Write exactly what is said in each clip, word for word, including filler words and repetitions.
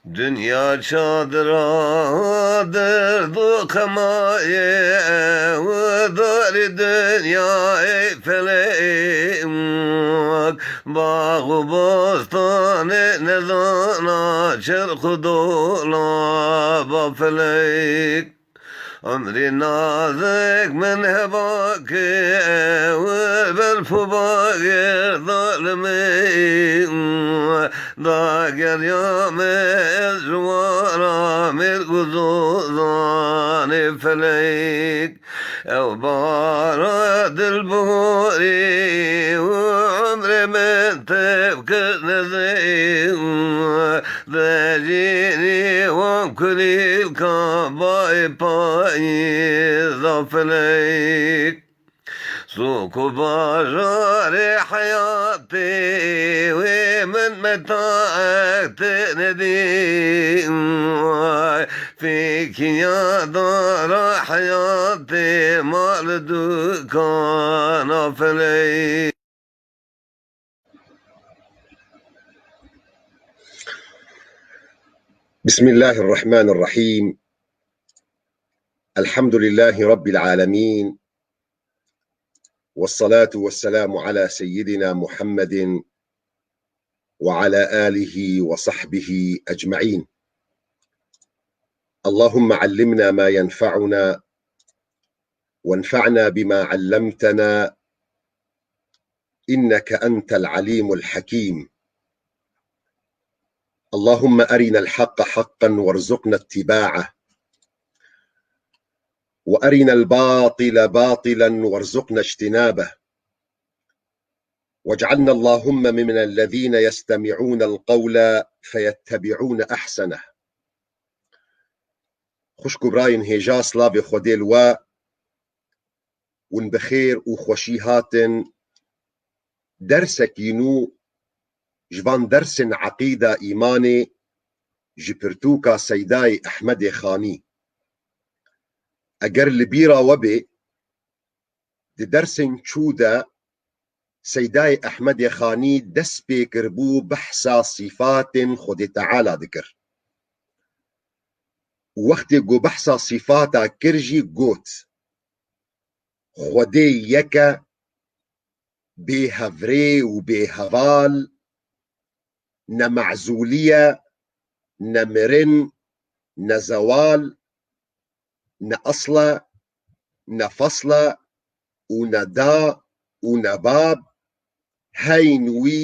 Dinya çadira derd û xemayê, ew darê dinyayê felek. Bax û bostanê nezana, çerx û dolaba felek. Emrê nazik min heba ke, ew berf û bagir zalimê. Dageriya me ez ji wara mêr û zozanê felek. Ew bara dilbihorî û emrê min tev kir nezê. Dejînî wan kulîlka bayê payîza felek. Sûk û bajarê heyatê wê min metaek tê nedî. Fêkiya dara heyatê mal dukana felek. بسم الله الرحمن الرحيم. الحمد لله رب العالمين. والصلاة والسلام على سيدنا محمد وعلى آله وصحبه أجمعين. اللهم علمنا ما ينفعنا وانفعنا بما علمتنا إنك أنت العليم الحكيم. اللهم أرنا الحق حقا وارزقنا اتباعه، وأرنا الباطل باطلا وارزقنا اجتنابه، واجعلنا اللهم من الذين يستمعون القول فيتبعون أحسنه. Xwişk û birayên hêja, silavê Xwedê li we, hûn bi xêr û xweşî hatin. Dersekî nû ji van dersên eqîda îmanê ji pirtûka Seydayê Ehmedê Xanî. Eger li bîra we bê, di dersên çû de Seydayê Ehmedê Xanî dest pê kiribû behsa sîfatên Xwedê Teala dikir. Wextê ku behsa sîfata kir jî got, Xwedê yek e, bê hevrê û bê heval, ne mezûlî ye, ne mirin, ne zewal, ne esl e, ne fesl e û ne da û ne bab, heyn wî,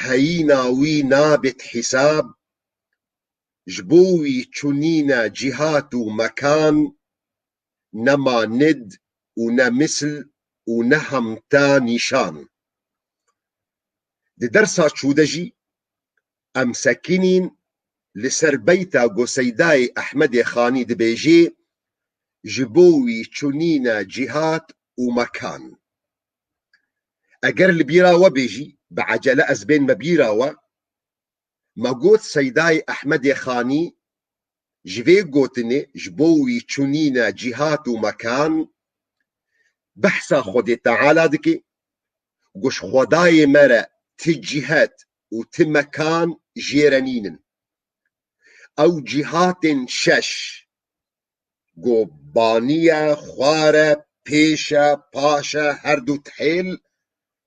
heyîna wî nabêt hîsab, ji bo wî çûnîne cîhat û mekan, nema nid û ne misl û ne hemta nîşan. Di dersa çû de jî em sekinîn li ser beyta ku Seydayê Ehmedê Xanî dibêjê, ji bo wî çûnîne cîhat û mekan. Eger li bîra we bê jî, bi ecele ez bênme bîra we, me got Seydayê Ehmedê Xanî ji vê gotinê, ji bo wî çûnîne cîhat û mekan, behsa Xwedê Teala dike, ku ji Xwedayê me re ti cîhet û ti mekan jê re nînin. Ew cîhatên şeş, ku banî ye, xwar e, pêş e, paş e, her du tihêl,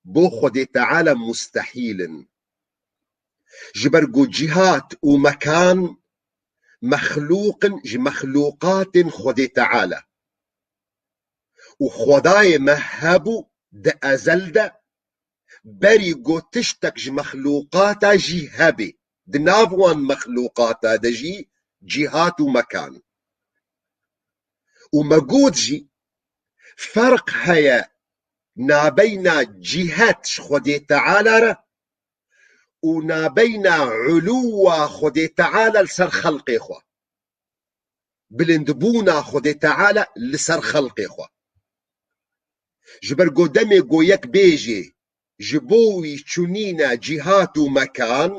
bo Xwedê Teala mustehîl in. Ji ber ku cîhat û mekan mexlûq in ji mexlûqatên Xwedê Teala. Û Xwedayê me hebû di ezel de, berî ku tiştek ji mexlûqata jî hebê, di nav wan mexlûqata de jî cîhat û mekan. Û me got jî, ferq heye nabeyna cîhet ji Xwedê Teala re û nabeyna ulûwa Xwedê Teala li ser xelqê xwe. Bilindbûna Xwedê Teala li ser xelqê xwe. Ji ber ku demê ku yek bêjê, ji bo wî çûnîne cîhat û mekan,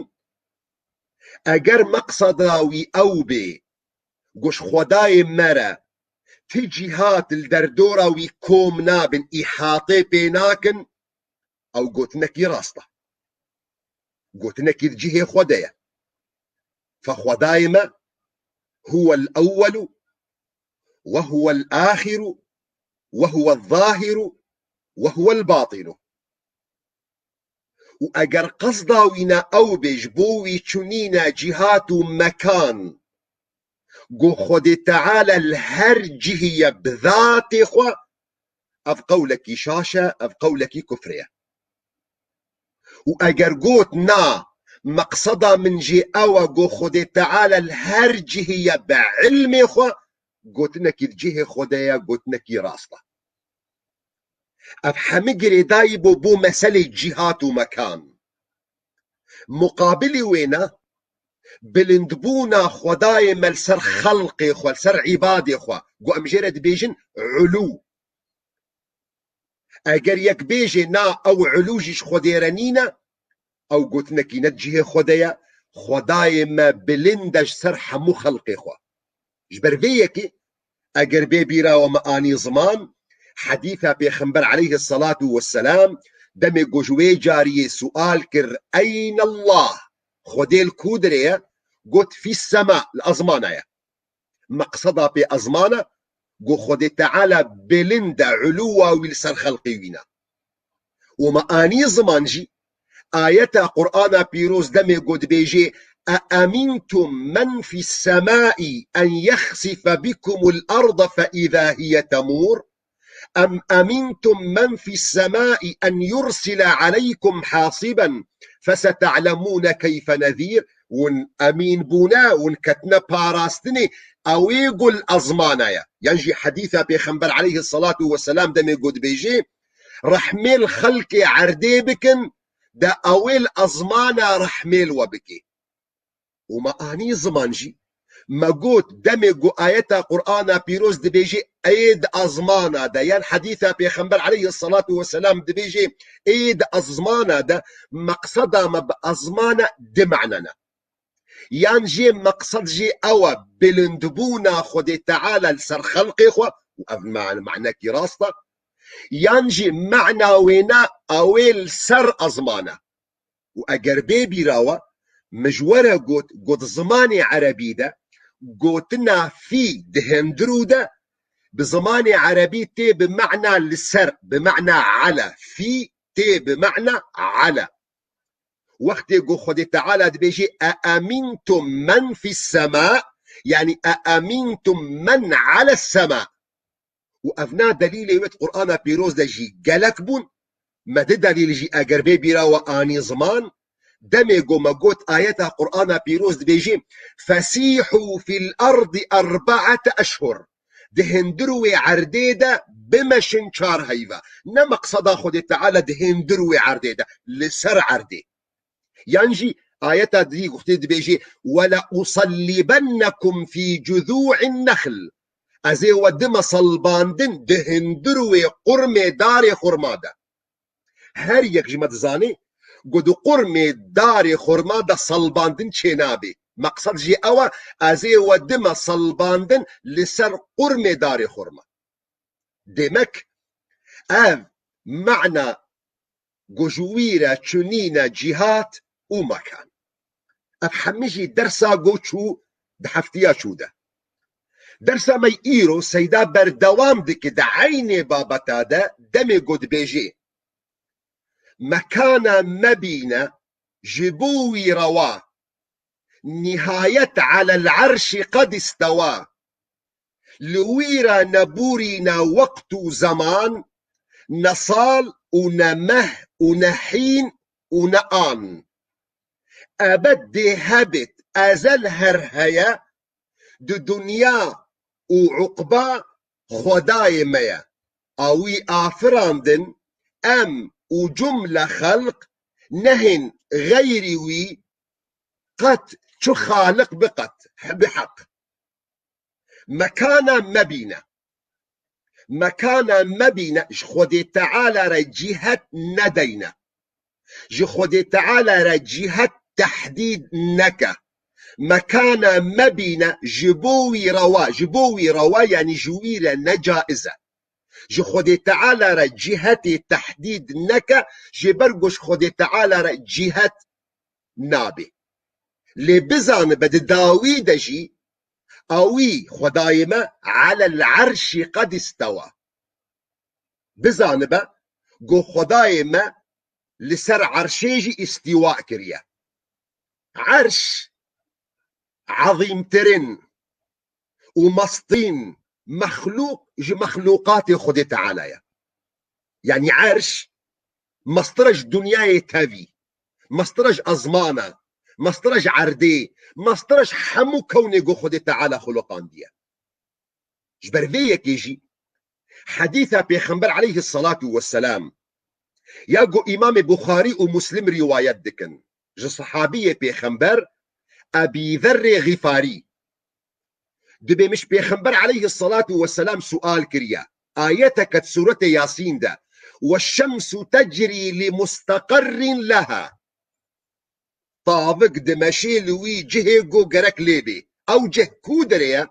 eger meqseda wî ew bê, ku ji Xwedayê me re ti cîhat li derdora wî kom nabin, îhatê pê nakin, ew gotinekî rast e. Gotinekî di cihê xwe de ye. Fe Xwedayê me, هو الأول وهو الآخر وهو الظاهر وهو الباطن. Û eger qesda wî ne ew bê ji bo wî çûnîne cîhat û mekan, ku Xwedê Teala li her cihî ye bi zatê xwe, ev qewlekî şaş e, ev qewlekî kufrê ye. Û eger got, na, meqseda min jî ew e ku Xwedê Teala li her cihî ye bi ilmê xwe, gotinekî li cihê xwe de ye, gotinekî rast e. Ev hemî girêdayî bû bo meselê cîhat û mekan. Muqabilî wê ne, bilindbûna Xwedayê me li ser xelqê xwe, li ser îbadê xwe, ku em jê re dibêjin ulû. Eger yek bêjê, na, ew ulû jî ji Xwedê re nîne, ew gotinekî ne di cihê Xwedê ye, Xwedayê me bilind e ji ser hemû xelqê xwe. Ji ber vê yekê, eger bê bîra we me anî ziman, hedîsa Pêxember aleyhisselatu vesselam, demê ku ji wê cariyê sual kir, Eyn Allah, Xwedê li ku dirê ye? Got, Fîs sema, li ezmana ye. Meqseda pê ezmana, ku Xwedê Teala bilind e, ulûwa wî li ser xelqê wî ne. Û me anî ziman jî, ayeta Qur'ana pîroz demê ku dibêjê, أأمنتم من في السماء أن يخسف بكم الأرض فإذا هي تمور أم أمنتم من في السماء أن يرسل عليكم حاصبا فستعلمون كيف نذير. Hûn emîn bûne, hûn ketine parastinê, ew ê ku li ezmana ye. Yan jî hedîsa Pêxember aleyhisselatu vesselam demê ku dibêjê, rehmê li xelkê erdê bikin, de ew ê li ezmana rehmê li we bike. Û me anî ziman jî, me got, demê ku ayeta Qur'ana pîroz dibêjê, ê di ezmana de, yan hedîsa Pêxember aleyhisselatu vesselam dibêjê, ê di ezmana de, meqseda me bi ezmana di mane ne. Yan jê meqsed jê ew e, bilindbûna Xwedê Teala li ser xelqê xwe, û ev ma-, manekî rast e, yan jî mana wê ne, ew ê li ser ezman e. Û eger bê bîra we, min ji we re got, got zimanê erebî de, gotina fî di hindirû de, bi zimanê erebî tê bi mana li ser, bi mana ala, fî tê bi mana ala. Wextê ku Xwedê Teala dibêjê, "E emîntum men fîs sema", yanî "E emîntum men ales sema". Û ev na delîlê wê di Qur'ana pîroz de jî gelek bûn. Me di delîl jî eger bê bîra we anî ziman, demê ku me got ayeta Qur'ana pîroz dibêjê, "Fesîhû fîl erdî erbe'ete eşhur." Di hindir wê erdê de bimeşin çar heyve. Ne meqseda Xwedê Teala di hindir wê erdê de, li ser erdê. Yan jî ayeta dî wextê dibêjê, "Wele usallibennekum fî cuzû'in nehl." Ez ê we dime selbandin di hindir wê qurmê darê xurma de. Her yek ji me dizanê ku di qurmê darê xurma de selbandin çênabê. Meqsed jî ew e, ez ê we dime selbandin li ser qurmê darê xurma. Demek ev mana ku ji wî re çûnîne cîhat û mekan. Ev hemî jî dersa ku çû di heftiya çû de. Dersa me îro seyda berdewam dike di eynê babeta de demê ku dibêjê, "Mekana me bîne ji bo wî rewa, nihayet alel erşî qed istewa." Li wî re ne borîne wext û zeman, ne sal û ne meh û ne hîn û ne an. Ebed dê hebêt, ezel her heye, di dinya û uqba Xwedayê me ye. A wî afirandin, em û cumle xelq nehên xeyrî wî, qet çi xaliq bi qet, bi heq. Mekana me bîne. Mekana me bîne, ji Xwedê Teala re cîhet nedeyne. Ji Xwedê Teala re cîhet tehdîd neke. Mekana me bîne, ji bo wî rewa, ji bo wî rewa, yanî ji wî re ne caiz e. Ji Xwedê Teala re cîhetê tehdîd neke, ji ber ku ji Xwedê Teala re cîhet nabê. Lê bizanibe di dawî de jî, ewî Xwedayê me alel erşî qed istewa. Bizanibe ku Xwedayê me li ser erşê jî îstîwa kiriye. Erş ezîmtirin û mestîn mexlûq ji mexlûqatê Xwedê Teala ye. Yanî erş mestira ji dinyayê tevî, mestira ji ezmana, mestira ji erdê, mestira ji hemû kewnê ku Xwedê Teala xuluqandiye. Ji ber vê yekê jî hedîsa Pêxember aleyhisselatu vesselam ya ku Îmamê Buxarî û Muslim rîwayet dikin, ji sehabiyê Pêxember Ebî Zerrê Xîfarî, dibê min ji Pêxember aleyhisselatu vesselam sual kiriye. Ayeteke di Sûretê Yasîn de, "Weşşemsu tecrî li musteqerrin leha." Tavik dimeşê li wî cihê ku gerek lê bê. Ew cih ku derê ye?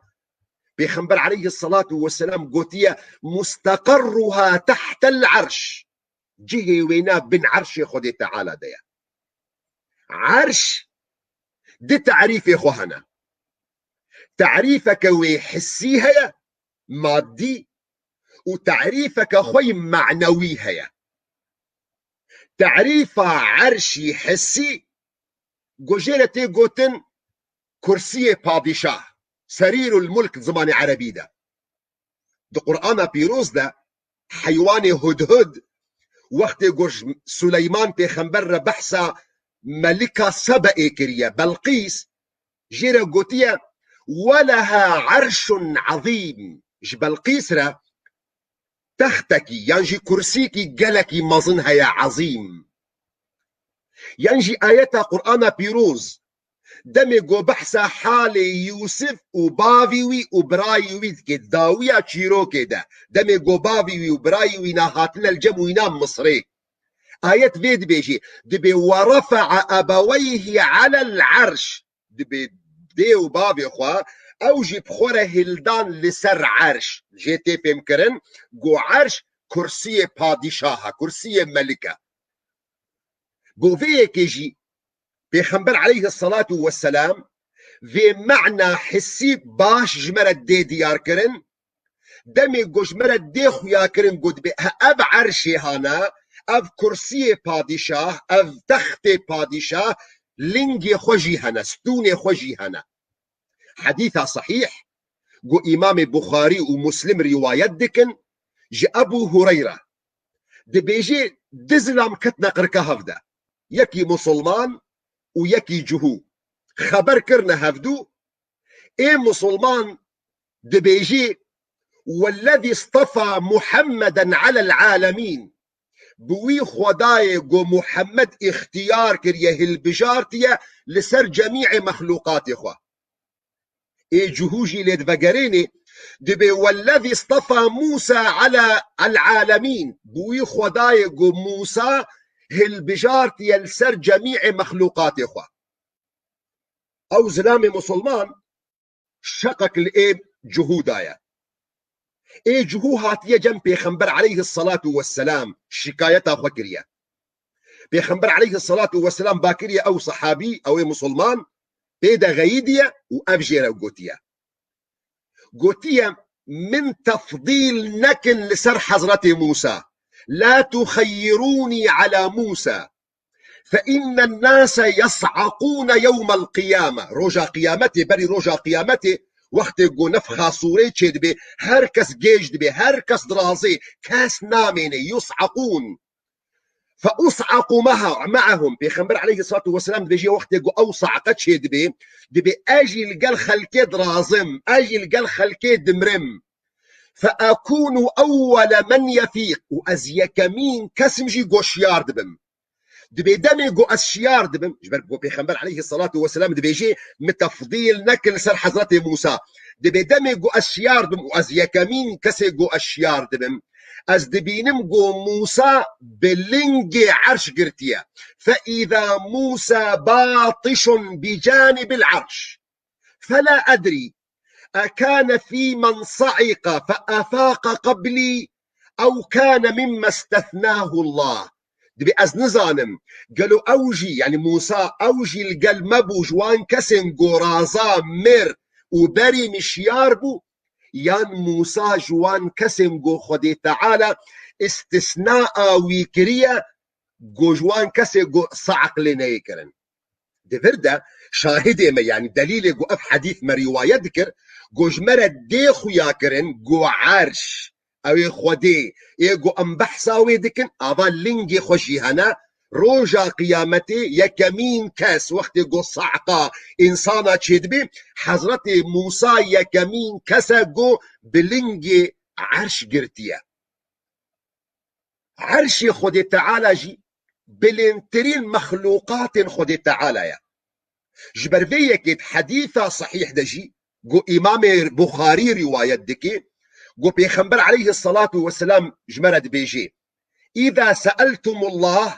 Pêxember aleyhisselatu vesselam gotiye, "Musteqerruha tehtel erş." Cihê wêna bin erşê Xwedê Teala de ye. Erş di tarîfê xwe hene. Tarîfeke wê hissî heye, madî, û tarîfeke xwe yî manewî heye. Tarîfa erşî hissî ku jê re tê gotin kursiyê padîşah, serîrul mulk di zimanê erebî de. Di Qur'ana Pîroz de heywanê hudhud, wextê ku ji Suleyman pêxember re behsa melika Sebe'ê kiriye, Belqîs, jê re gotiye, "Weleha erşun ezîm." Ji Belqîs re textekî yan jî kursîkî gelekî mezin heye, ezîm. Yan jî ayeta Qur'ana Pîroz, demê ku behsa halê Yûsif û bavî wî û birayî wî dike, dawiya çîrokê de, demê ku bavî wî û birayî wî na hatine li cem wîna Misrê. Ayet vê dibêjê, dibê, "Ve refa'a ebeweyhi alel erş." Dibê dê û bavê xwe, ew jî bi xwe re hildan li ser erş. Jê tê fêmkirin ku erş kursiyê padîşah e, kursiyê melik e. Bo vê yekê jî Pêxember aleyhisselatu vesselam vê mana hissî baş ji me re dê diyar kirin. Demê ku ji me re dê xuya kirin ku dibê, he, ev erşê hana, ev kursiyê padîşah, ev textê padîşah, lingê xwe jî hene, stûnê xwe jî hene. Hedîsa sehîh ku Îmamê Buxarî û Muslim rîwayet dikin, ji Ebû Hureyre dibêjê, du zilam ketine qirka hev de. Yekî musulman û yekî cihû. Xeber kirine hevdû, ê musulman dibêjî, "Wellezî istafa Muhammeden alel alemîn." Bi wî Xwedayê ku Muhammed îxtiyar kiriye, hilbijartiye li ser cemî'ê mexlûqatê xwe. Ê cihû jî lê divegerênê, dibê, "Wellezî istafa Mûsa ala el alemîn." Bi wî Xwedayê ku Mûsa hilbijartiye li ser cemî'ê mexlûqatê xwe. Ew zilamê musulman şeqek li ê cihû daye. Ê cihû hatiye cem Pêxember aleyhisselatu vesselam, şikayeta xwe kiriye. Pêxember aleyhisselatu vesselam ba kiriye ew sehabî, ew ê musulman, pê de xeyidiye û ev jê re gotiye. Gotiye, "Min tefdîl nekin li ser Hezretê Mûsa. La tuxeyyirûnî ala Mûsa. Fe innen nase yes'aqûne yewmel qiyame." Roja qiyametê, berî roja qiyametê, wextê ku nefxa sûrê çêdibê, her kes gêj dibê, her kes dirazê, kes namêne, yus'aqûn. "Fe us'aqû meha, me'ahum." Pêxember aleyhissalatu vesselam dibêje, wextê ku ew sa'qe çêdibê, dibê, "Ez jî li gel xelkê dirazim, ez jî li gel xelkê dimrim." "Fe ekûnû ewwele men yefîq." Û ez yekemîn kesim jî ku şiyar dibim. Dibê demê ku ez şiyar dibim, ji ber ku Pêxember aleyhissalatu vesselam dibêje, "Mi tefdîl nekin li ser Hezretê Mûsa." Dibê demê ku ez şiyar dibim û ez yekemîn kesê ku ez şiyar dibim, ez dibînim ku Mûsa bi lingê erş girtiye. "Fe îza Mûsa batişun bi canibil erş." Fela edrî ekane fî men sa'iqa fe afaqe qeblî ew kane mimme stethnahu Allah. Dibê ez nizanim, gelo ew jî, yanî Mûsa, ew jî li gel me bû, ji wan kesên go raza mir û berî min şiyar bû, yan Mûsa ji wan kesên go Xwedê Teala istisna a wî kiriye, go ji wan kesê go saeq lê neyê kirin. Di vir de şahidê me, yanî delîlê ku ev hedîf me rîwayet dikir, ku ji me re dê xuya kirin, ku erş, ew ê Xwedê, ê ku em behsa wê dikin, ava lingê xwe jî hene, roja qiyametê yekemîn kes, wextê ku saqa însana çêdibe, Hezretê Mûsa yekemîn kes e ku bi lingê erş girtiye. Erşê Xwedê Teala jî bilindtirîn mexlûqatên Xwedê Teala ye. Ji ber vê yekê di hedîsa sehîh de jî, ku Îmamê Buxarî rîwayet dike, ku Pêxember aleyhisselatu vesselam ji me re dibêje, "Îza seeltumullah,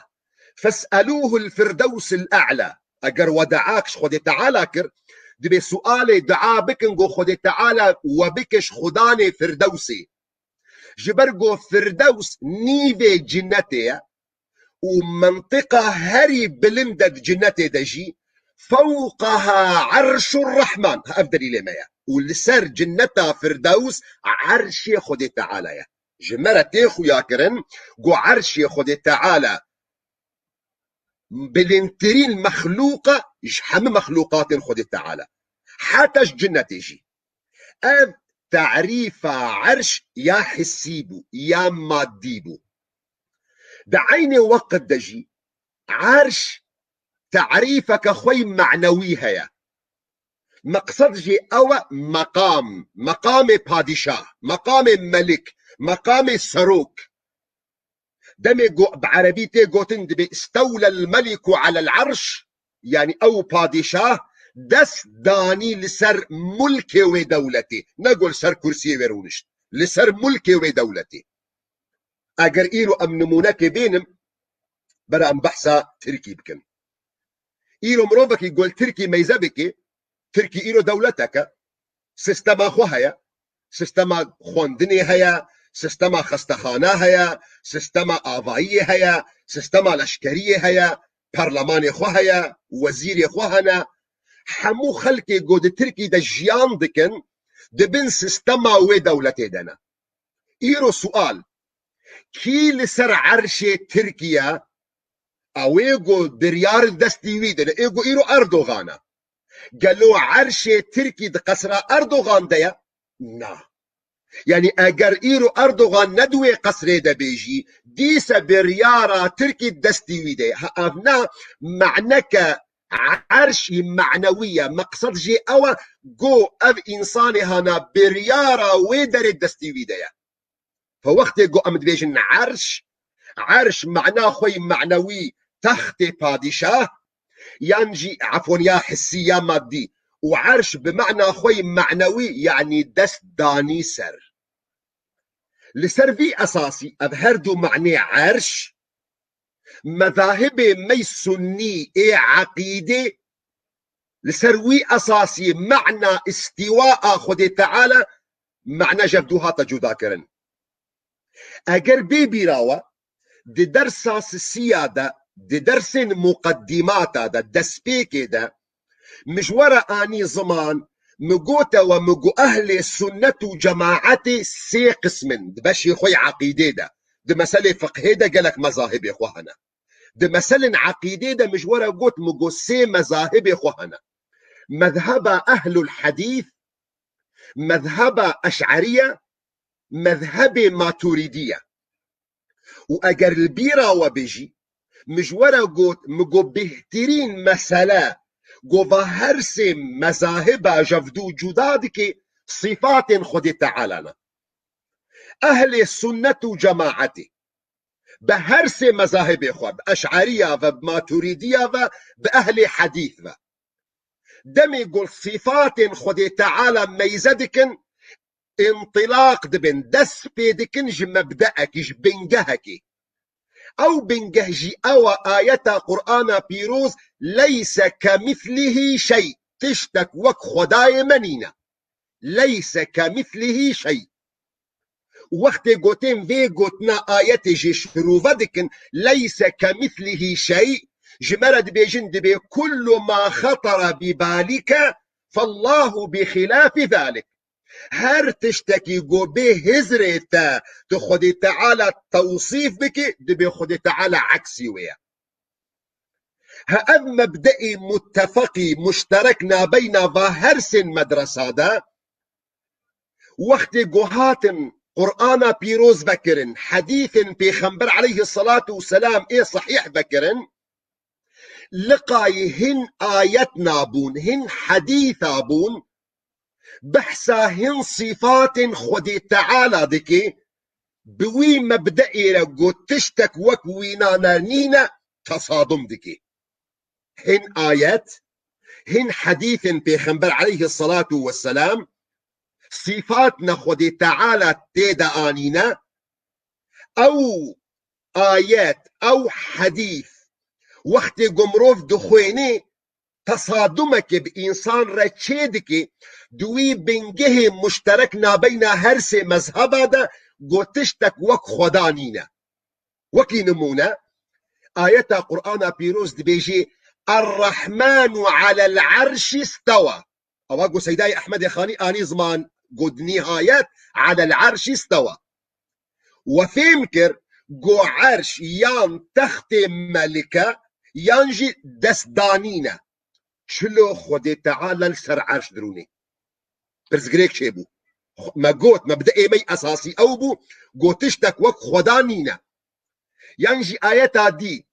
fes'elûhul firdewsil a'la." Eger we dua ji Xwedê Teala kir, dibê sualê dua bikin, ku Xwedê Teala we bike ji Xudanê Firdewsê. Ji ber ku Firdews nîvê cinetê ye û mentiqa herî bilind e di cinetê de jî, fewqeha erşur Rehman. Ev delîlê me ye. Û li ser cineta Firdews erşê Xwedê Teala ye. Ji me re tê xuya kirin ku erşê Xwedê Teala bilindtirîn mexlûq e ji hemî mexlûqatên Xwedê Teala. Heta ji cinetê jî. Ev tarîfa erş ya hissî bû, ya maddî bû. Di eynê weqt de jî erş tarîfeke xwe yî manewî heye. Meqsed jî ew e meqam, meqamê padîşah, meqamê melik, meqamê serok. Demê ku bi erebî tê gotin dibê "istewlel meliku alel erş", yanî ew padîşah dest danî li ser mulkê wê dewletê, ne ku li ser kursiyê wê rûnişt, li ser mulkê wê dewletê. Eger îro em nimûnekê bênim, bera em behsa Tirkî bikin. Îro mirovekî ku li Tirkî meyze bike, Tirkî îro dewletek e, sistema xwe heye, sistema xwendinê heye, sistema xestexana heye, sistema avayiyê heye, sistema leşkeriyê heye, perlemanê xwe heye, wezîrê xwe hene. Hemû xelkê ku di Tirkî de jiyan dikin, di bin sistema wê dewletê de ne. Îro sual, kî li ser erşê Tirkiye, ew ê ku biryar destî wî de ne, ê ku îro Erdogan e. Gelo erşê Tirkî di qesra Erdogan de ye? Na. Yanî eger îro Erdogan ne di wê qesrê de bê jî, dîse biryara Tirkî destî wî de ye. Ha, ev ne maneke erşî manewî ye. Meqsed jê ew e ku ev însanê hana biryara wê derê destî wî de ye. Fe wextê ku em dibêjin erş, erş mana xwe yî manewî textê padîşah, yan jî efon ya hissî ya maddî. Û erş bi mana xwe yî manewî, yanî dest danî ser. Li ser vî esasî ev her du manê erş, mezahibê me yî sunnî ê eqîdê, li ser wî esasî mana îstîwa a Xwedê Teala, mana ji ev du hate cuda kirin. Eger bê bîra we, di dersa sisiya de, di dersên muqeddîmata de, destpêkê de, min ji we re anî ziman, min gote we, min got ehlê sunnet û cemaetê sê qism in, di beşê xwe yê eqîdê de, di meselê fiqhê de gelek mezahibê xwe hene. Di meselên eqîdê de min ji we re got, min got sê mezahibê xwe hene. Mezheba ehlul hedîth, mezheba eş'eriye, mezhebê maturidiye. Û eger li bîra we bê jî, min ji we re got, min got bêhtirîn mesele, gova her sê mezahiba ji ev du cuda dike, sîfatên Xwedê Teala ne. Ehlê sunnet û cemaetê, bi her sê mezahibê xwe, bi eş'eriya ve, bi maturidiya ve, bi ehlê hedîth ve. Demê ku li sîfatên Xwedê Teala meyze dikin, întilaq dibin, dest pê dikin ji mebdeekî, ji bingehekî. Ew bingeh jî ew e ayeta Qur'ana pîroz, "Leyse kemîslihî şey", tiştek wek Xwedayê me nîne. "Leyse kemîslihî şey." Wextê gotên vê gotina ayetê jê şirove dikin, "Leyse kemislihî şey", ji me re dibêjin, dibê "Kullu ma xetara bi balike, fallahu bi xilafî zalik." Her tiştekî ku bê hizrê te tu Xwedê Teala tewsîf bikî, dibê Xwedê Teala eksî wê ye. Ha ev mebdeî muttefeqî, muşterek nabeyna va her sên medresa de, wextê ku hatin Qur'ana pîroz vekirin, hedîsên Pêxember aleyhisselatu vesselam ê sahîh vekirin, liqayî hin ayet nabûn, hin hedîsa bûn, behsa hin sîfatên Xwedê Teala dike, bi wî mebdeê re ku tiştek wek wînane nîne, tesadum dike. Hin ayet, hin hedîsên Pêxember aleyhisselatu vesselam, sîfatna Xwedê Teala tê de anîne, ew ayet, ew hedîs, wextê ku mirov dixwêne, tesadumeke bi însan re çê dike, di wî bingehê muşterek nabeyna her sê mezheba de ku tiştek wek Xweda nîne. Wekî nimûne, ayeta Qur'ana pîroz dibêjê, "Errahmanu alel erşî stewa." Ewa ku Seydayê Ehmedê Xanî anî ziman, got, "Nihayet alel erşî stewa." We fêm kir ku erş yan textê melike yan jî destdanîn e. Çilo Xwedê Teala li ser erş dirûnê? Pirsgirêk çêbû. Xwe-, me got, mebdeê me yî esasî ew bû, got tiştek wek Xweda nîne. Yan jî ayeta dî,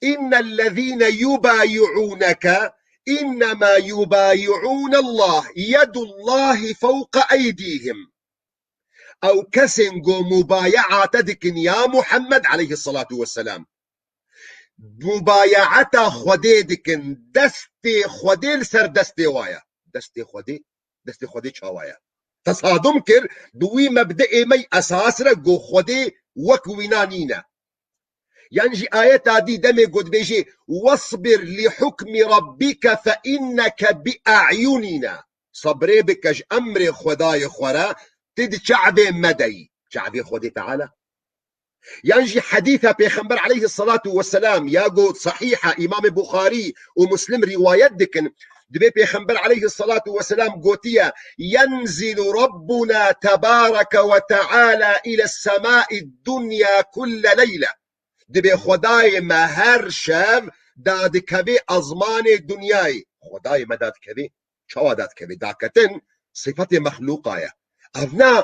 "Innellezîne yubâyi'ûneke innema yubâyi'ûnellah, yedullahî fewqe eydîhim." Ew kesên ku mubaye'a te dikin ya Muhammed aleyhisselatu vesselam, mubaye'eta Xwedê dikin, destê Xwedê li ser destê wa ye. Destê Xwedê, destê Xwedê çawa ye? Tesadum kir, bi wî mebdeê me yî esas re got Xwedê wek wîna nîne. Yan jî ayeta dî demê got dibêjê, "Wasbir li hukmi rabbike fe inneke bi a'yunina." Sebrê bike ji emrê Xwedayê xwe re, ti di çavê me de yî. Çavê Xwedê Teala. Yan jî hedîsa Pêxember aleyhisselatu vesselam ya got sahîha, Îmamê Buxarî û Muslim rîwayet dikin, dibê Pêxember aleyhisselatu vesselam gotiye, "Yenzilu Rabbuna tebareke ve teala ile semai dunya kulle leyle." Dibê Xwedayê me her şev dadikevê ezmanê dinyayê. Xwedayê me dadikevê. Çawa dadikevê? Daketin sifetê mexlûqa ye. Ev ne,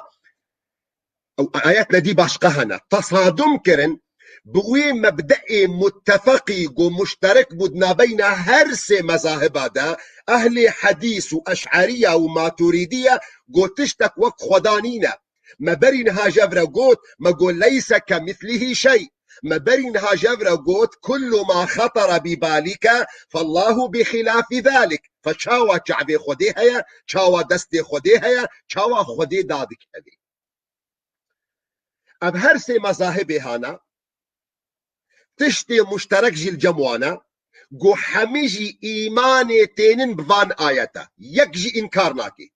ew ayet nedî başqa hene. Tesadum kirin, bi wî mebdeê muttefeqî ku muşterek bû di nabeyna her sê mezahiba de, ehlê hedîs û eş'eriya û maturîdiya, ku tiştek wek Xweda nîne. Me berî niha ji ev re got, me got, "Leyse kemislihî şey." Me berî niha ji ev re got, "Kullu ma xetara bi balike, fallahu bi xilafî zalik." Fe çawa çavê Xwedê heye, çawa destê Xwedê heye, çawa Xwedê dadikevê? Ev her sê mezahibê hana, tiştê muşterek jî li cem wan e, ku hemî jî îmanê tênin bi van ayete. Yek jî înkar nake.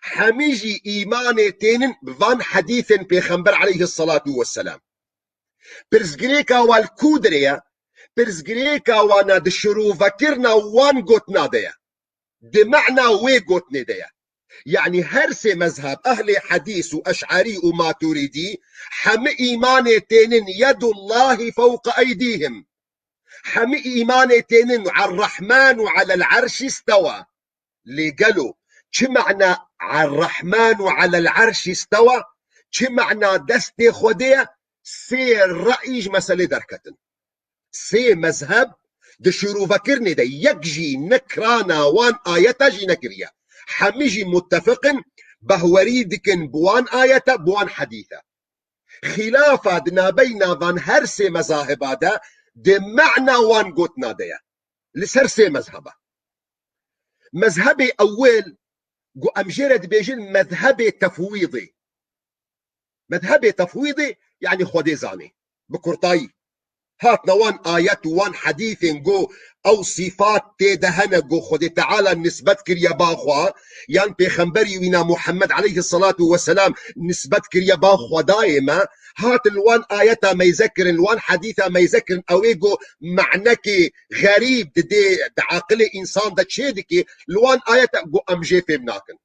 Hemî jî îmanê tênin bi van hedîsên Pêxember aleyhisselatu vesselam. Pirsgirêka wan li ku dirê ye? Pirsgirêka wana di şirovekirina wan gotina de ye. Di mena wê gotinê de ye. Yanî her sê mezheb, ehlê hedîs û eş'erî û maturîdî, hemî îmanê tênin yedullahî fewqe eydîhim. Hemî îmanê tênin Errahmanu alel erşî stewa. Lê gelo çi mena Errahmanu alel erşî stewa, çi mena destê Xwedê ye, sê re'yî ji meselê derketin. Sê mezheb di şîrovekirinê de yek jî nekrana wan ayeta jî nekiriye. Hemî jî muttefiq in, behwerî dikin bi wan ayete, bi wan hedîse. Xîlafa di nabeyna van her sê mezahiba de di mena wan gotina de ye. Li ser sê mezheba. Mezhebê ewil ku em jê re dibêjin mezhebê tefwîdê. Mezhebê tefwîdê, yanî Xwedê zanê. Bi kurtayî. Hatine wan ayet û wan hedîfên go ew sîfat tê de hene go Xwedê Teala nisbet kiriye ba xwe, yan pêxemberî wîna Muhammed aleyhisselatu vesselam nisbet kiriye ba Xwedayê me, hatin li wan ayeta meyze kirin, li wan hedîta meyze kirin, ew ê go manekê xerîb didê di aqilê însan de çê dike, li wan ayeta go em jê fêm nakin.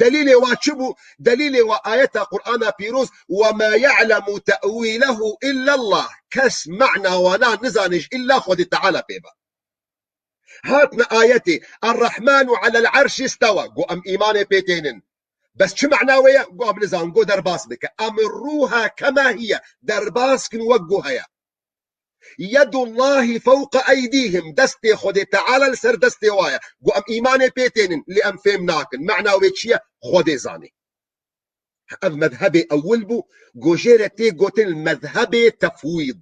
Delîlê wa çi bû? Delîlê wa ayeta Qur'ana pîroz, "Ve ma ya'lemu te'wîlehu illallah." Kes mana wana nizane ji illa Xwedê Teala pê ve. Hatine ayetê, "Errahmanu alel arşi istewa." Go em îmanê pê tênin. Bes çi mana wê ye? Go em nizan, go derbas bike. Em ruha kema hiye, derbas kin wek go heye. "Yedullahi fewqa eydîhim." Destê Xwedê Teala li ser destê wa ye. Go em îmanê pê tênin, lê em fêm nakin. Mana wê çi ye? Xwedê zanê. Ev mezhebê ewil bû, go jê re tê gotin mezhebê tefwîd.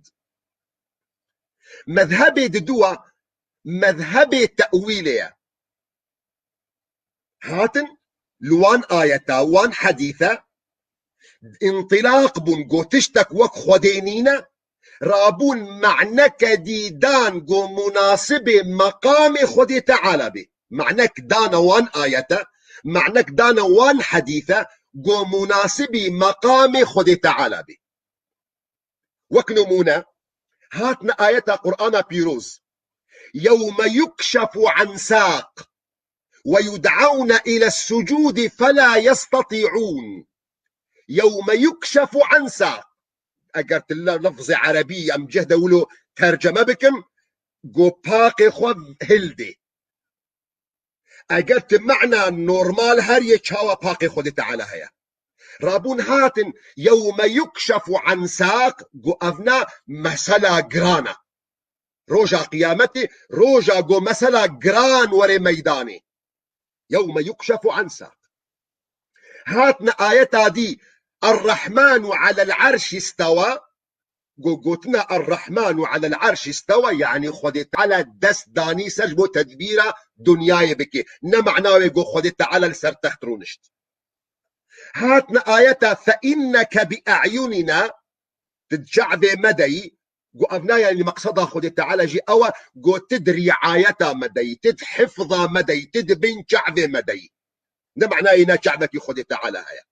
Mezhebê diduwa mezhebê te'wîlê ye. Hatin li wan ayeta, wan hedîse întilaq bûn, go tiştek wek Xwedê nîne, rabûn maneke dî dan go munasibê meqamê Xwedê Teala bê. Manek dane wan ayete, manek dane wan hedîse go munasibî meqamê Xwedê Teala bê. Wek nimûne, hatine ayeta Qur'ana pîroz, "Yewme yukşefu an saq ve yud'awne ile sucûdi felâ yestati'ûn." "Yewme yukşefu an saq." Eger tu le-, lefzê erebî em cih de wilo terceme bikim, go paqê xwe hildê. Eger tu mana normal her yê çawa paqê Xwedê Teala heye. Rabûn hatin, "Yewme yukşefu an saq", gu evna mesela giran e. Roja qiyametê, roja go mesela giran were meydanê. "Yewme yukşefu an saq." Hatine ayeta dî, "Errahmanu alel arşi istewa", go gotina "Errahmanu alel arşi istewa", yanî Xwedê Teala dest danî ser ji bo tedbîra dinyayê bike. Ne mana wê go Xwedê Teala li ser text rûnişt. Hatine ayeta "Fe inneke bi a'yunina", tu di çavê me de yî, go evna yanî meqseda Xwedê Teala jî ew e, go tu di riayeta me de yî, tu di hifza me de yî, tu di bin çavê me de yî. Ne manayê ne çavekî Xwedê Teala heye.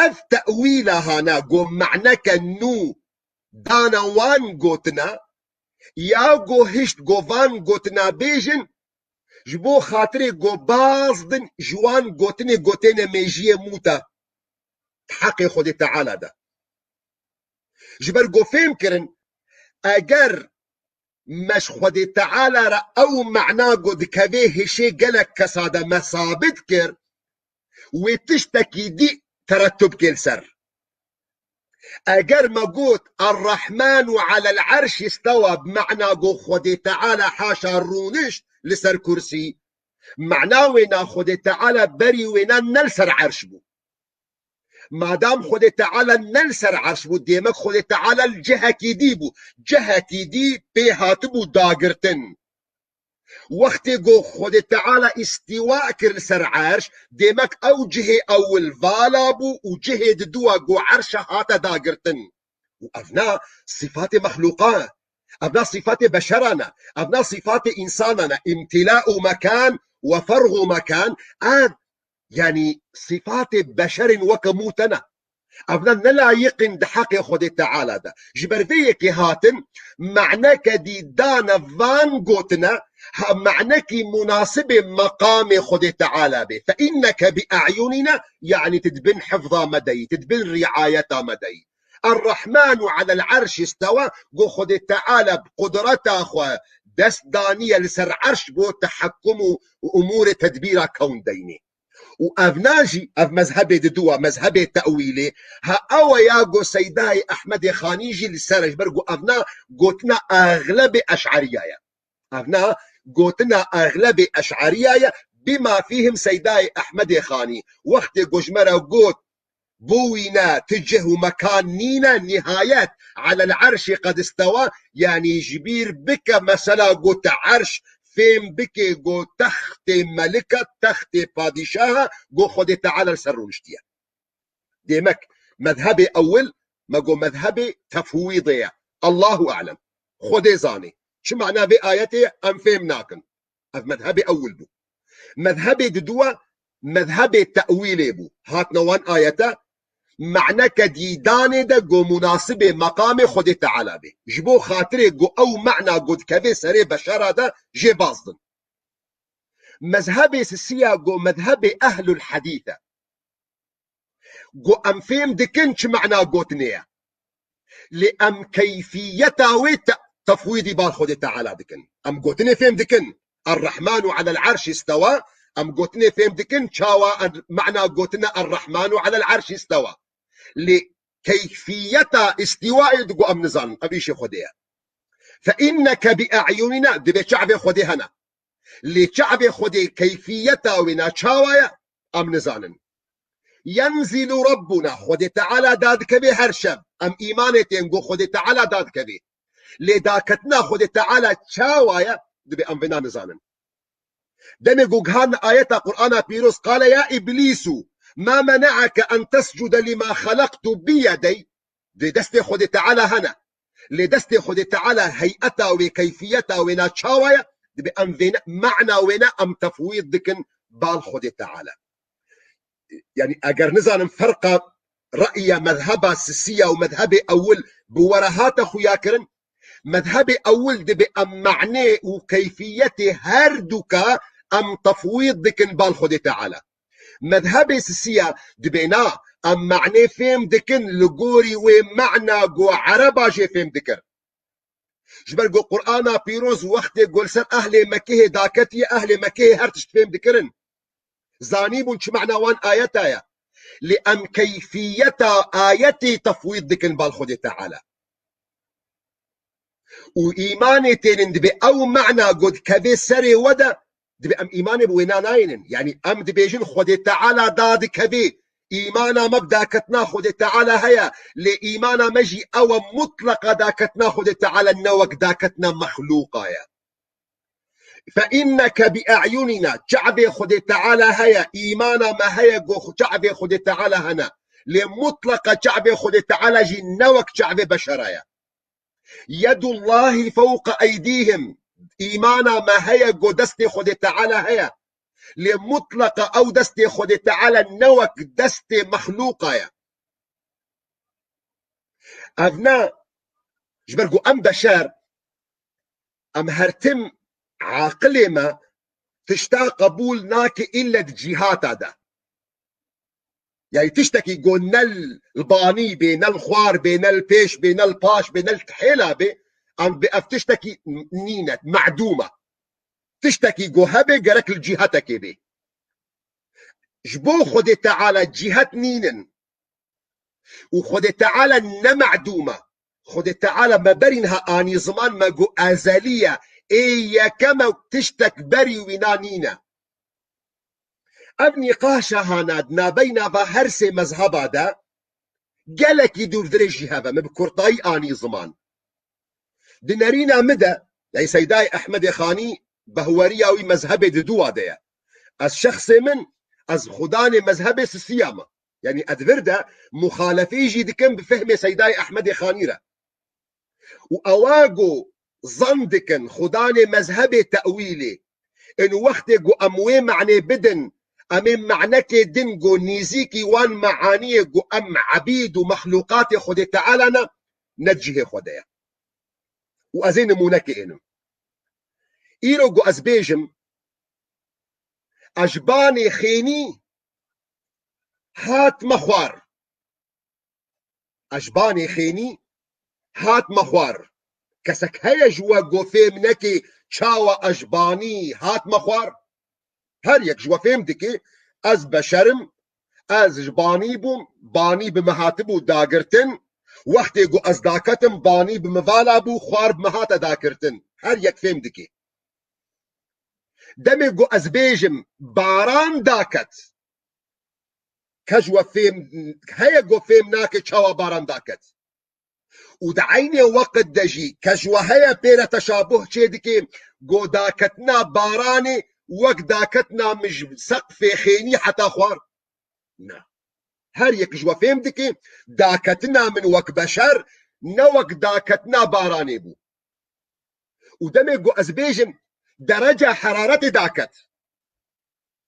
Ev tewîla hana go maneke nû dana wan gotina, ya go hişt go van gotina bêjin, ji bo xatirê go baz din ji wan gotinê gotêne mêjiyê mûta di heqê Xwedê Teala de. Ji ber go fêm kirin, eger me ji Xwedê Teala re ew mana go dikevê hişê gelek kesa de me sabit kir, wê tiştekî dî teretub kê li ser. Eger me got, "Errahmanu alel arşi istewa", bi mana go Xwedê Teala haşa rûnişt li ser kursî, mana wêna Xwedê Teala berî wêna ne li ser erş bû. Madam Xwedê Teala ne li ser erş bû, demek Xwedê Teala li cihekî dî bû. Cihekî dî pê hatibû dagirtin. Wextê go Xwedê Teala îstîwa kir li ser erş, demek ew cihê ewil vala bû û cihê diduwa go erşa hate dagirtin. Û evna sîfatê mexlûqan e. Evna sîfatê beşeran e. Evna sîfatê însanan e. Îmtila û mekan we ferg û mekan, ev, yanî sîfatê beşerên weke mû tene. Evna ne layiq in di heqê Xwedê Teala de. Ji ber vê yekê hatin, maneke dî dane van gotine, ha manekî munasibê meqamê Xwedê Teala bê. "Fe inneke bi a'yunina", yanî tu di bin hifza me de yî, tu di bin riayeta me de yî. "Errahmanu alel arşi istewa", go Xwedê Teala bi qudreta xwe dest daniye li ser erş bo tehekkum û, û umûrê tedbîra kewn deynê. Û evna jî, ev mezhebê diduwa, mezhebê tewîlê, ha ew e ya go Seydayê Ehmedê Xanî jî li ser e, ji ber go evna gotina exlebê eş'eriya ye. Evna gotina exlebê eş'eriya ye, bima fîhim Seydayê Ehmedê Xanî. Wextê go ji me re got, bo wîne ti cih û mekan nîne, nihayet, alel erşî qed istewa, yanî ji bîr bike mesela go te erş, fêm bike go textê melike, textê padîşaha, go Xwedê Teala li ser rûniştiye. Demek, mezhebê ewil, Me got mezhebê tefwîdê ye. Allahu alem. Xwedê zanê. Çi mana vê ayetê ye, em fêm nakin. Ev mezhebê ewil bû. Mezhebê diduwa, mezhebê tewîlê bû. Hatine wan ayete, maneke dî danê de go munasibê meqamê Xwedê Teala bê. Ji bo xatirê go ew mana go dikeve serê beşera de jê bazdin. Mezhebê sisiya go mezhebê ehlul hedîs e. Go em fêm dikin çi mana gotinê ye. Lê em keyfiyeta wê te-, tefwîdî bal Xwedê Teala dikin. Em gotinê fêm dikin. Errehmanu alel erşî istewa. Em gotinê fêm dikin çawa er-, mana gotine Errehmanu alel erşî istewa. Lê keyfiyeta îstîwaê digo em nizanin. Ev îşê Xwedê ye. Fe inneke bi e'yunina, dibê çavê Xwedê hene. Lê çavê Xwedê keyfiyeta wê na çawa ye, em nizanin. Yenzilu Rabbuna, Xwedê Teala dadikeve her şev. Em îmanê tên go Xwedê Teala dadikeve. Lê daketina Xwedê Teala çawa ye, dibê em vêna nizanin. Demê ku gihan ayeta Qur'ana Pîroz, qale ya Îblîsu, ma mena'eke en tescude lima xelaqtu biyedey, dê destê Xwedê Teala hene. Lê destê Xwedê Teala heyeta wê, keyfiyeta wê na çawa ye, dibê em vêne, mana wêne em tefwîd dikin bal Xwedê Teala. Yani eger nizanim ferqa re'ya mezheba sisiya û mezhebê ewil bi we re hate xuya kirin, mezhebê ewil dibê em manê û keyfiyetê her duka em tefwîd dikin bal Xwedê Teala. Mezhebê sisiya dibê na, em manê fêm dikin li gorî wê mana go ereba jê fêm dikir. Ji ber ku Qur'ana Pîroz wextê ku li ser ehlê Mekehê daketiye, ehlê Mekehê her tişt fêm dikirin. Zanîbûn çi mana wan ayeta ye. Lê em keyfiyeta ayetê tefwîd dikin bal Xwedê Teala. Û îmanê tênin dibê ew mana ku dikeve serê we de, dibê em îmanê bi wêna nayênin. Yanî em dibêjin Xwedê Teala dadikeve, îmana me bi daketina Xwedê Teala heye, lê îmana me jî ew e mutleqa daketina Xwedê Teala ne wek daketina mexlûqa ye. Fe inneke bi e'yunina, çavê Xwedê Teala heye, îmana me heye ku çavê Xwedê Teala hene. Lê mutleqa çavê Xwedê Teala jî ne wek çavê beşera ye. Yedullahi fewqa eydîhim. Îmana me heye ku destê Xwedê Teala heye. Lê mutleqa ew destê Xwedê Teala ne wek destê mexlûqa ye. Ev ne, ji ber ku em beşer, em her tim aqilê me tişta qebûl nake îlle di cîhata de. Yani tiştekî ku ne li banî bê, ne li xwar bê, ne li pêş bê, ne li paş bê, ne li tihêla bê, em bi ev tiştekî nîne, medûm e. Tiştekî ku hebe gerek li cîhetekê bê. Ji bo Xwedê Teala cîhet nînin. Û Xwedê Teala ne medûm e. Xwedê Teala me berî niha anî ziman, me got ezelî ye. Ê yekem e, tiştek berî wîna nîne. Ev nîqaşa hana di navbeyna va her sê mezheba de gelekî dûrdirêj jî heve. Me bi kurtayî anî ziman. Di nerîna min de, yani Seydayê Ehmedê Xanî behweriya wî mezhebê di dûwa de ye. Ez şexsê min, ez xudanê mezhebê sisiya me. Yani ez vir de muxalefî jî dikim bi fehmê Seydayê Ehmedê Xanî re. Û ewa ku zan dikin xudanê mezhebê tewîlê, ên wextê ku em wê manê bidin, em ê manekê din ku nîzîkî wan meaniyê ku em ebîd û mexlûqatê Xwedê Teala ne, ne cihê xwe de ye. Û ez ê nimûnekê ênim. Îro ku ez bêjim, ez ji banê xênî hatime xwar. Ez ji banê xênî hatime xwar. Kesek heye ji we ku fêm neke çawa ez ji banî hatime xwar? Her yek ji we fêm dike, ez beşer im, ez ji banî bûm, banî bi min hatibû dagirtin. Wextê ku ez daketim, banî bi min vala bû, xwar bi min hate dagirtin. Her yek fêm dike. Demê ku ez bêjim, baran daket, ke ji we fêm heye ku fêm nake çawa baran daket. Û di eynê weqt de jî ke ji we heye pê re teşabuh çêdike, ku daketina baranê wek daketina min ji seqfê xênî heta xwar. Na. Her yek ji we fêm dike, daketina min wek beşer, ne wek daketina baranê bû. Û demê ku ez bêjim, dereca heraretê daket.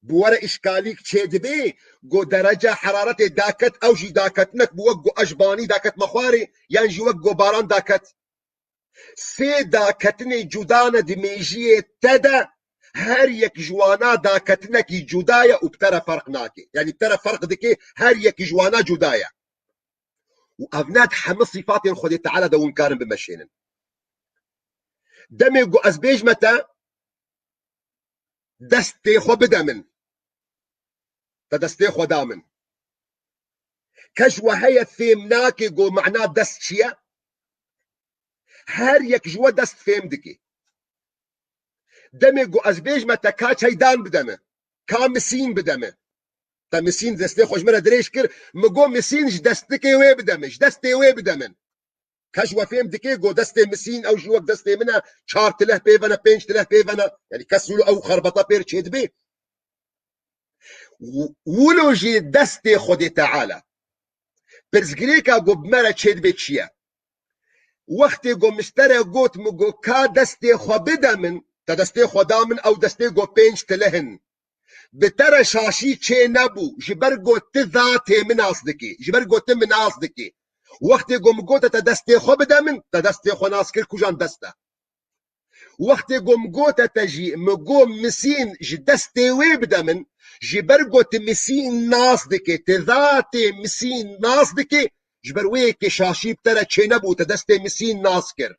Bi we re îşkalîk çêdibe, ku dereca heraretê daket, ew jî daketinek bû wek ku ez banî daketme xwarê, yan jî wek ku baran daket. Sê daketinê cuda ne di mêjiyê te de, her yek ji wana daketinekî cuda ye û bi te re ferq nake. Yanî bi te re ferq dike, her yek ji wana cuda ye. Û ev ne di hemî sîfatên Xwedê Teala de hûn karin bimeşênin. Demê ku ez bêjme te, destê xwe bide min. Te destê xwe da min. Kes we heye fêm nake ku mana dest çi ye? Her yek ji we dest fêm dike. Demê ku ez bêjme te ka çeydan bide min, ka misîn bide min. Te misîn destê xwe ji min re dirêj kir, min got misîn ji destikê wê bide min, ji destê wê bide min. Kes we fêm dike, got destê misîn, ew jî wek destê min e, çar tileh pê ve ne, pênc tileh pê ve ne. Yanî kes wilo ew xerbeta pê re çêdibe. Wi-, wilo jî destê Xwedê Teala. Pirsgirêka ku bi me re çêdibe çi ye? Wextê ku min ji te re got, min got ka destê xwe bide min, te destê xwe da min, ew destê ku pênc tileh in. Bi te re şaşî çê nebû, ji ber ku ti zatê min nas dikî, ji ber ku ti min nas dikî. Wextê ku min gote te destê xwe bide min, te destê xwe nas kir, kujan dest e. Wextê ku min gote te jî, min got misîn ji destê wê bide min, ji ber ku ti misîn nas dikî, ti zatê misîn nas dikî, ji ber wê yekê şaşî bi te re çê nebû, te destê misîn nas kir.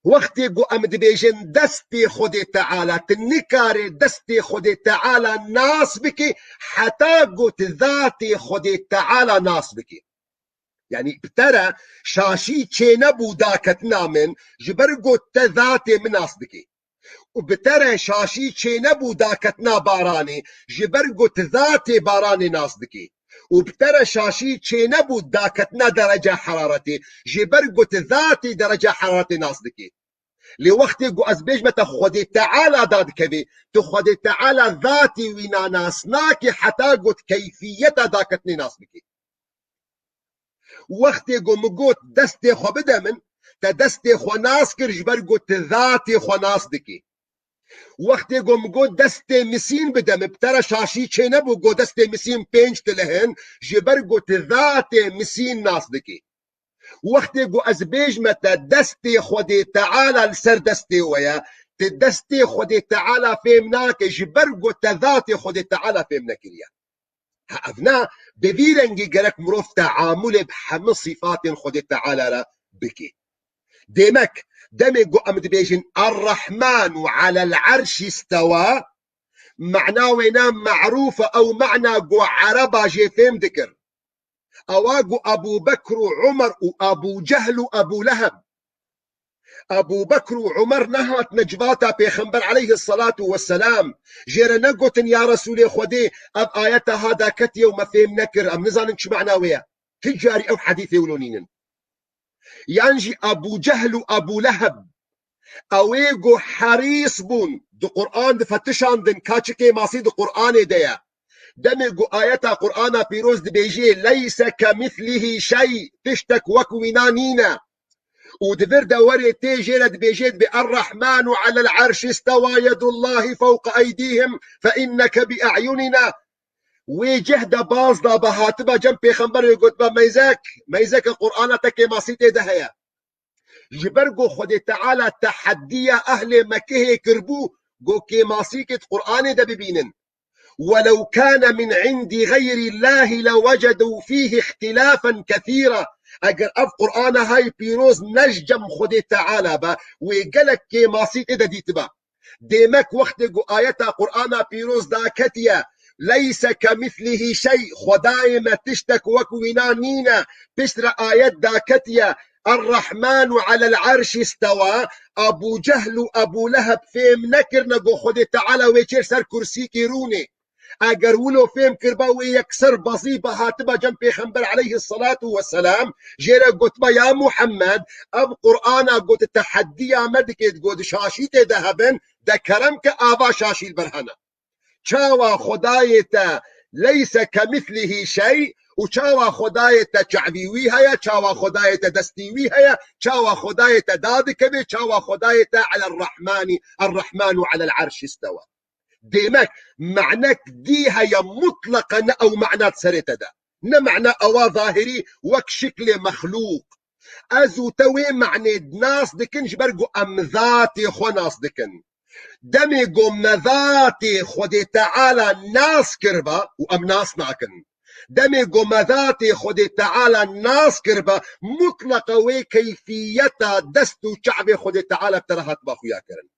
Wextê ku em dibêjin destê Xwedê Teala, tu nikarê destê Xwedê Teala nas bikî, heta ku tu zatê Xwedê Teala nas bikî. Yanî bi te re şaşî çê nebû daketina min, ji ber ku te zatê min nas dikî. Û bi te re şaşî çê nebû daketina baranê, ji ber ku tu zatê baranê nas dikî. Û bi te re şaşî çê nebû daketina dereca heraretê, ji ber ku tu zatê dereca heraretê nas dikî. Lê wextê ku ez bêjme te Xwedê Teala dadikevê, tu Xwedê Teala zatê wî nanas nakî heta ku tu keyfiyeta daketinê nas bikî. Wextê ku min got destê xwe bide min, te destê xwe nas kir, ji ber ku tu zatê xwe nas dikî. Wextê ku min got destê misîn bide min, bi te re şaşî çê nebû ku destê misîn pênc tileh in, ji ber ku tu zatê misîn nas dikî. Wextê ku ez bêjme te destê Xwedê Teala li ser destê we ye, tu destê Xwedê Teala fêm nake, ji ber ku te zatê Xwedê Teala fêm nekiriye. Ha, ev ne, bi vî rengî gerek mirov teamulê bi hemî sîfatên Xwedê Teala re bike. Demek, demê ku em dibêjin Er-Rahmanu alel erşî stewa, mana wê ne merûf e, ew mana ku ereba jê fêm dikir. Ewa ku Ebû Bekr û Umer û Ebû Cehl û Ebû Leheb. Ebû Bekr û Umer nehatine civata Pêxember aleyhisselatu vesselam. Jê re negotin, ya Resûlê Xwedê, ev ayeta ha daketiye û me fêm nekir, em nizanin çi mana wê ye. Ti carî ew hedîsê wilo nînin. Yan jî Ebû Cehl û Ebû Leheb, ewê ku herîs bûn, di Qur'an difetişandin, ka çi kêmasî di Qur'anê de ye. Demê ku ayeta Qur'ana pîroz dibêjê, "Leyse kemîslihî şey", tiştek wek wîna nîne. Û di vir de werê tê jê re dibêjê, dibê, "Er-Rahmanu alel erşî stewa, yedullahî fewqe eydîhim, fe inneke bi e'yunina." Wê cih de baz dabe, hatibe cem pêxemberê gotibe, "Meyzek, meyzeke Qur'ana te kêmasî tê de heye." Ji ber ku Xwedê Teala teheddiya ehlê Mekehê kiribû, ku kêmasîkê di Qur'anê de bibînin. "Welew kane min indî xeyrî Llahî lewecedû fîhî îxtilâfen kethîra." Eger ev Qur'ana hay pîroz ne ji cem Xwedê Teala be, wê gelek kêmasî tê de dîtibe. Demek wextê ku ayeta Qur'ana pîroz daketiye, "Leyse kemîslihî şey", Xwedayê me tiştek wek wîna nîne, piştre ayet daketiye, "Er-Rahmanu alel erşî stewa", Ebû Cehl û Ebû Leheb fêm nekirine ku Xwedê Teala wê çêr ser kursîkî rûnê. Eger wilo fêm kirba, wê yekser bazî ba hatiba cem Pêxember aleyhisselatu vesselam, jê re gotiba, "Ya Muhammed, ev Qur'ana got teheddiya me dike, got şaşî tê de hebin, de kerem ke ava şaşî li ber hene." Çawa Xwedayê te Leyse kemîslihî şey, û çawa Xwedayê te çavî wî heye, çawa Xwedayê te destî wî heye, çawa Xwedayê te dadikeve, çawa Xwedayê te elel Rahmanî, er Rahmanu elel Erşî istewa. Demek, me'nek dî heye mutleqe ne ew me'na di serê te de. Ne me'na ewa zahirî wek şiklê mexlûq. Ez û te wê me'nê nas dikin ji ber ku em zatê xwe nas dikin. Demê ku me zatê Xwedê Teala nas kiriba û em nas nakin. Demê ku me zatê Xwedê Teala nas kiriba, mutleqa wê keyfiyeta dest û çavê Xwedê Teala bi te re hatiba xuya kirin.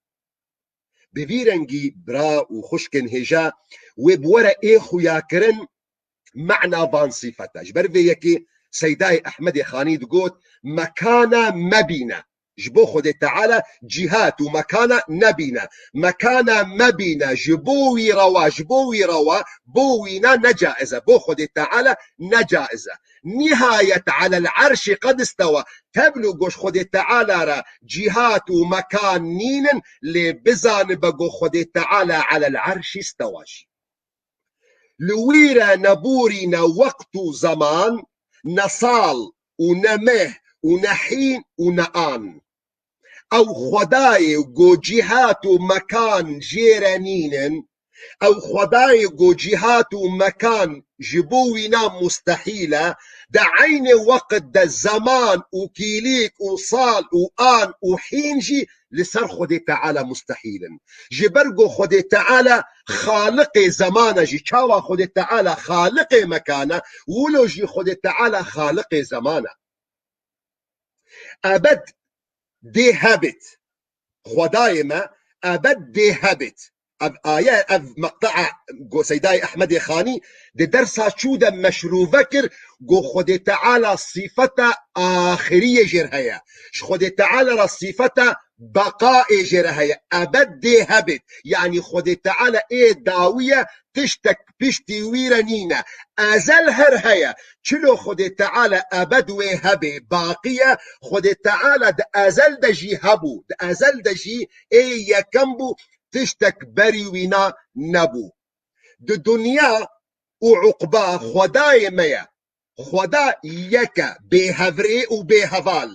Bi vî rengî bira û xwişkên hêja wê bi we re ê xuya kirin, me'na van sîfeta. Ji ber vê yekê Seydayê Ehmedê Xanî digot, mekana mebîne. Ji bo Xwedê Teala cîhat û mekana nebîne. Mekana mebîne, ji bo wî rewa, ji bo wî rewa, bo wîna ne caiz e, bo Xwedê Teala ne caiz e. Nihayet elel erşî qed istewa. Tevlû goş Xwedê Teala re cîhat û mekan nînin, lê bizanibe ku Xwedê Teala elel erşî istewa jî. Li wî re neborîne wext û zeman, ne sal û ne meh û ne hîn û ne an. Ew Xwedayê ku cîhat û mekan jê re nînin, ew Xwedayê ku cîhat û mekan ji bo wîna mustehîl e, di eynê weqt de zeman û kîlîk û sal û an û hîn jî li ser Xwedê Teala mustehîl in. Ji ber ku Xwedê Teala Xaliqê zeman e jî, çawa Xwedê Teala Xaliqê mekan e, wilo jî Xwedê Teala Xaliqê zeman e. Ebed dê hebit. Xwedayê me ebed dê hebit. Ev aye, ev meqtea go Seydayê Ehmedê Xanî di dersa çû de meşrûve kir, go Xwedê Teala sîfeta axiriyê jê re heye. Ji Xwedê Teala re sîfeta beqayê jê re heye. Ebed dê hebit. Yanî Xwedê Teala ê dawiye, tiştek piştî wî re nîne. Ezel her heye. Çilo Xwedê Teala ebed wê hebê, baqî ye. Xwedê Teala di ezel de jî hebû. Di ezel de jî ê yekem bû. Tiştek berî wîna nebû. Di dinya û uqba Xwedayê me ye. Xweda yek e, bêhevrê û bêheval.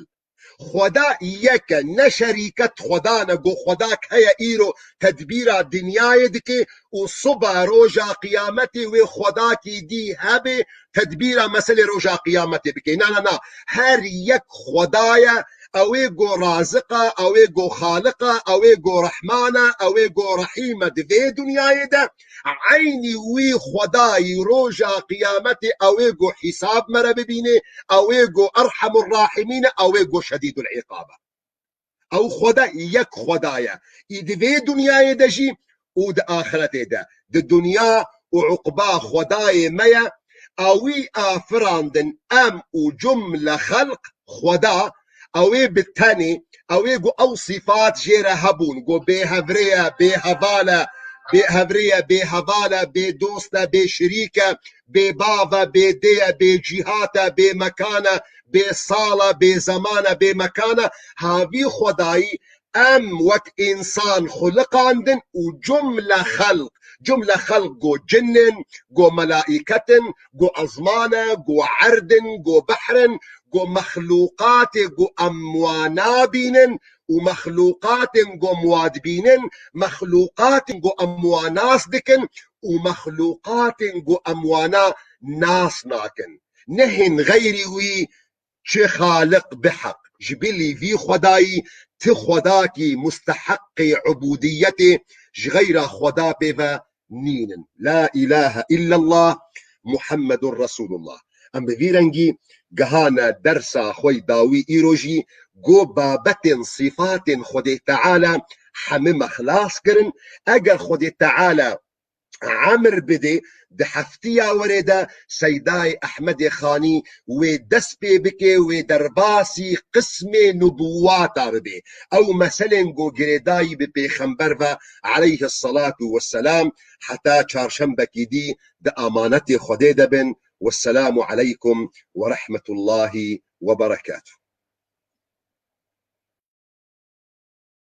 Xweda yek e, ne şerîket xwedan e, go xwedek heye îro tedbîra dinyayê dike û siba roja qiyametê wê xwedakî dî hebe tedbîra meselê roja qiyametê bike. Na, na, na. Her yek Xweda ye, ew ê go raziq e, ew ê go xaliq e, ew ê go rehman e, ew ê go rehîm e di vê dinyayê de. Eynî wî Xwedayî roja qiyametê ew ê go hîsab me re bibîne, ew ê go Erhemur Rahimîn e, ew ê go Şedîdul Îqab e. Ew Xweda yek Xweda ye. Î di vê dinyayê de jî û di axiretê de. Di dinya û uqba Xwedayê me ye, ewî afirandin em û cumle xelq Xweda, ew ê bi tenê, ew ê ku ew sîfat jê re hebûn, ku bêhevrê ye, bêheval e, bêhevrê ye, bêheval e, bêdost e, bêşirîk e, bêbav e, bêdê ye, bêcîhat e, bêmekan e, bêsal e, bêzeman e, bêmekan e, havî Xwedayî em wek însan xuliqandin û cumle xelq, cumle xelq go cin in, go melaîket in, go ezman e, go erd in, go behr in, go mexlûqatê go em wa nabînin û mexlûqatên go em wa dibînin, mexlûqatên go em wa nas dikin û mexlûqatên go em wana nas nakin. Nehên xeyrî wî çi xaliq bi heq. Ji bilî vî Xwedayî ti Xwedakî musteheqê ubûdiyetê ji xeyra Xweda pê ve nînin. La îlahe îllallah Muhammedun Resûlullah. Em bi vî rengî gihane dersa xwe yê dawî îro jî, go babetên sîfatên Xwedê Teala hemî me xilas kirin. Eger Xwedê Teala emir bidê, di heftiya werê de Seydayê Ehmedê Xanî wê dest pê bike, wê derbasî qismê nubuwata bibê. Ew meselên go girêdayî bi Pêxember ve aleyhis salatu vesselam, heta çarşembekî dî di amanetê Xwedê de bin. Wesselamu aleykum ve rahmetullahi ve berekatuh.